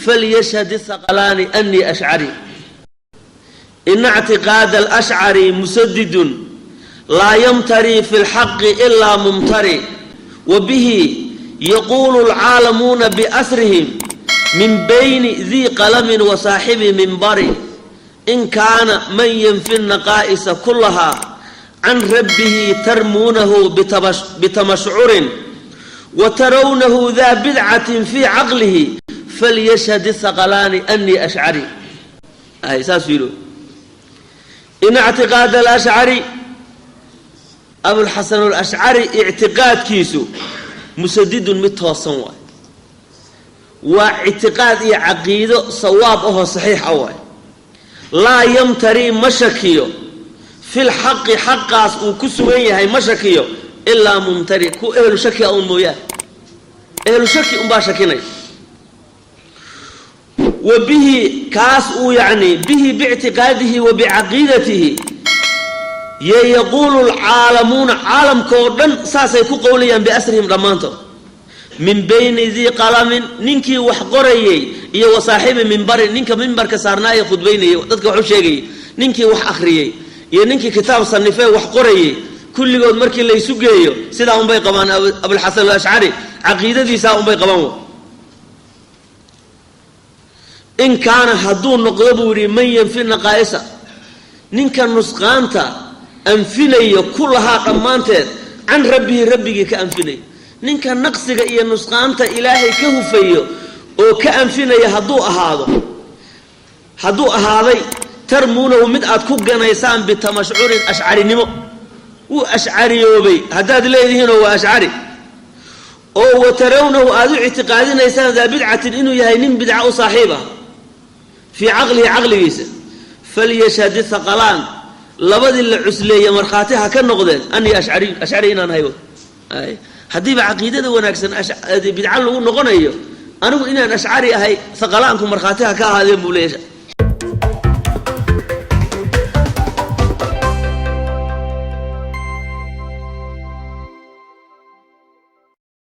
Falyashhad ihaqalaani anii ashcari. Ina ictiqaada alashcari musadidun, laa yamtarii fi lxaqi ilaa mumtari, wa bihi yaquulu alcaalamuuna biasrihim min bayni dii qalamin wa saaxibi minbari. In kaana man yanfi naqaa'isa kulahaa can rabbihi tarmuunahu bitamashcurin wa tarawnahu daa bidcatin fii caqlihi, falyashhad ihaqalaani anii ashcari. Saasuu yidhi: ina ictiqaada alashcari, Abulxasan alashcari ictiqaadkiisu, musadidun, mid toosan waay. Waa ictiqaad iyo caqiido sawaab ahoo saxiix ah waay. Laa yamtarii, ma shakiyo, fil xaqi, xaqaas uu ku sugan yahay ma shakiyo, ilaa mumtari, ku ehlu shakia un mooyaane. Ehlu shaki unbaa shakinaya. Wa bihi, kaas uu yacni bihi biictiqaadihi wa bicaqiidatihi ye yaquulu alcaalamuuna, caalamka oo dhan saasay ku qowlayaan, biasrihim, dhammaantood, min bayni dii qalamin, ninkii wax qorayey, iyo wa saaxibi mimbarin, ninka mimbarka saarnaa ee khudbaynayay, dadka wax u sheegayay, ninkii wax akhriyey iyo ninkii kitaab sanifee wax qorayey, kulligood markii laysu geeyo sidaa unbay qabaan. Abulxasan alashcari caqiidadiisaa unbay qabaan. In kaana, hadduu noqdo buu yidhi, man yanfi naqaa'isa, ninka nusqaanta anfinayo, kulahaa, dhammaanteed, can rabbihi, rabbigii ka anfinayo, ninka naqsiga iyo nusqaanta Ilaahay ka hufayo oo ka anfinaya hadduu ahaado, hadduu ahaaday, tarmuunahu, mid aad ku ganaysaan, bitamashcurin, ashcarinimo, wuu ashcariyoobay haddaad leedihiinoo waa ashcari, oo wa tarawnahu, aada u ictiqaadinaysaan, daa bidcatin, inuu yahay nin bidca u saaxiib ah, fii caqlihi, caqligiisa, falyashhad thaqalaan, labadii la cusleeye markhaati ha ka noqdeen, anii ashcariy, ashcari inaan ahay. Haddiiba caqiidada wanaagsan bidca lagu noqonayo, anigu inaan ashcari ahay thaqalaanku markhaati ha ka ahaadeen, buu leeyahay.